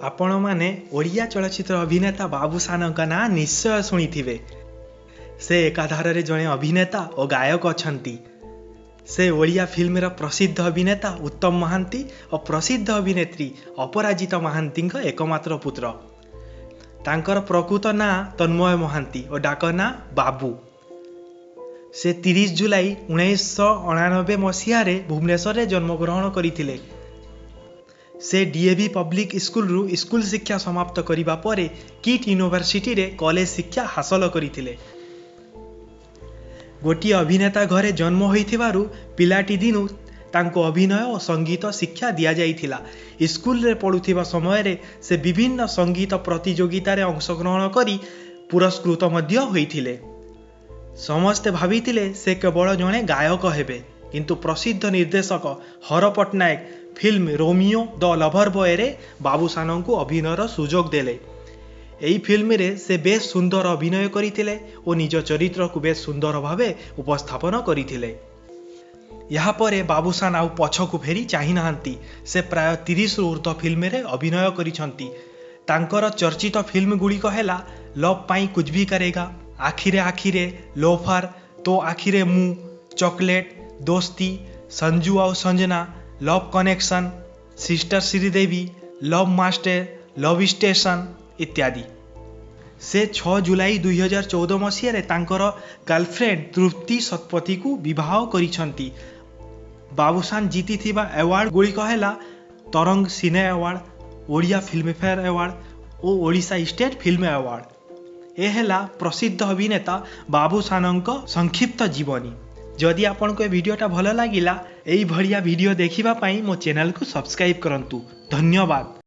ଆପଣମାନେ ଓଡ଼ିଆ ଚଳଚ୍ଚିତ୍ର ଅଭିନେତା ବାବୁସାନଙ୍କ ନାଁ ନିଶ୍ଚୟ ଶୁଣିଥିବେ। ସେ ଏକାଧାରରେ ଜଣେ ଅଭିନେତା ଓ ଗାୟକ ଅଛନ୍ତି। ସେ ଓଡ଼ିଆ ଫିଲ୍ମର ପ୍ରସିଦ୍ଧ ଅଭିନେତା ଉତ୍ତମ ମହାନ୍ତି ଓ ପ୍ରସିଦ୍ଧ ଅଭିନେତ୍ରୀ ଅପରାଜିତା ମହାନ୍ତିଙ୍କ ଏକମାତ୍ର ପୁତ୍ର। ତାଙ୍କର ପ୍ରକୃତ ନାଁ ତନ୍ମୟ ମହାନ୍ତି ଓ ଡାକ ନାଁ ବାବୁ। ସେ 30 ଜୁଲାଇ 1989 ମସିହାରେ ଭୁବନେଶ୍ୱରରେ ଜନ୍ମଗ୍ରହଣ କରିଥିଲେ। ସେ ଡି.ଏ.ଭି. ପବ୍ଲିକ୍ ସ୍କୁଲରୁ ସ୍କୁଲ ଶିକ୍ଷା ସମାପ୍ତ କରିବା ପରେ କିଟ୍ ୟୁନିଭର୍ସିଟିରେ କଲେଜ ଶିକ୍ଷା ହାସଲ କରିଥିଲେ। ଗୋଟିଏ ଅଭିନେତା ଘରେ ଜନ୍ମ ହୋଇଥିବାରୁ ପିଲାଟି ଦିନୁ ତାଙ୍କୁ ଅଭିନୟ ଓ ସଙ୍ଗୀତ ଶିକ୍ଷା ଦିଆଯାଇଥିଲା। ସ୍କୁଲରେ ପଢ଼ୁଥିବା ସମୟରେ ସେ ବିଭିନ୍ନ ସଙ୍ଗୀତ ପ୍ରତିଯୋଗିତାରେ ଅଂଶଗ୍ରହଣ କରି ପୁରସ୍କୃତ ମଧ୍ୟ ହୋଇଥିଲେ। ସମସ୍ତେ ଭାବିଥିଲେ ସେ କେବଳ ଜଣେ ଗାୟକ ହେବେ, କିନ୍ତୁ ପ୍ରସିଦ୍ଧ ନିର୍ଦ୍ଦେଶକ Har Pattnaik film Romeo the lover ବୟ'ରେ ବାବୁସାନଙ୍କୁ ଅଭିନୟର ସୁଯୋଗ ଦେଲେ। ଏହି ଫିଲ୍ମରେ ସେ ବେଶ୍ ସୁନ୍ଦର ଅଭିନୟ କରିଥିଲେ ଓ ନିଜ ଚରିତ୍ରକୁ ବେଶ୍ ସୁନ୍ଦର ଭାବେ ଉପସ୍ଥାପନ କରିଥିଲେ। ଏହାପରେ ବାବୁସାନ ଆଉ ପଛକୁ ଫେରି ଚାହିଁନାହାନ୍ତି। ସେ ପ୍ରାୟ 30ରୁ ଉର୍ଦ୍ଧ୍ୱ ଫିଲ୍ମରେ ଅଭିନୟ କରିଛନ୍ତି। ତାଙ୍କର ଚର୍ଚ୍ଚିତ ଫିଲ୍ମଗୁଡ଼ିକ ହେଲା ଲଭ୍ ପାଇଁ କୁଛ୍ ଭି କରେଗା, ଆଖିରେ ଆଖିରେ, ଲୋଫର, ତୋ ଆଖିରେ ମୁଁ, ଚକୋଲେଟ୍, ଦୋସ୍ତି, ସଞ୍ଜୁ ଆଉ Sanjana, love connection, sister Sridevi, love master, love station ଇତ୍ୟାଦି। ସେ 6 ଜୁଲାଇ 2014 ମସିହାରେ ତାଙ୍କର ଗାର୍ଲଫ୍ରେଣ୍ଡ ତୃପ୍ତି ଶତପଥୀଙ୍କୁ ବିବାହ କରିଛନ୍ତି। ବାବୁସାନ ଜିତିଥିବା ଆୱାର୍ଡ ଗୁଡ଼ିକ ହେଲା Tarang cine award, Odia Filmfare award ଓ ଓଡ଼ିଶା ଷ୍ଟେଟ୍ ଫିଲ୍ମ ଆୱାର୍ଡ। ଏ ହେଲା ପ୍ରସିଦ୍ଧ ଅଭିନେତା ବାବୁସାନଙ୍କ ସଂକ୍ଷିପ୍ତ ଜୀବନୀ। ଯଦି ଆପଣଙ୍କୁ ଏ ଭିଡ଼ିଓଟା ଭଲ ଲାଗିଲା, ଏଇଭଳିଆ ଭିଡ଼ିଓ ଦେଖିବା ପାଇଁ ମୋ ଚ୍ୟାନେଲକୁ ସବସ୍କ୍ରାଇବ୍ କରନ୍ତୁ। ଧନ୍ୟବାଦ।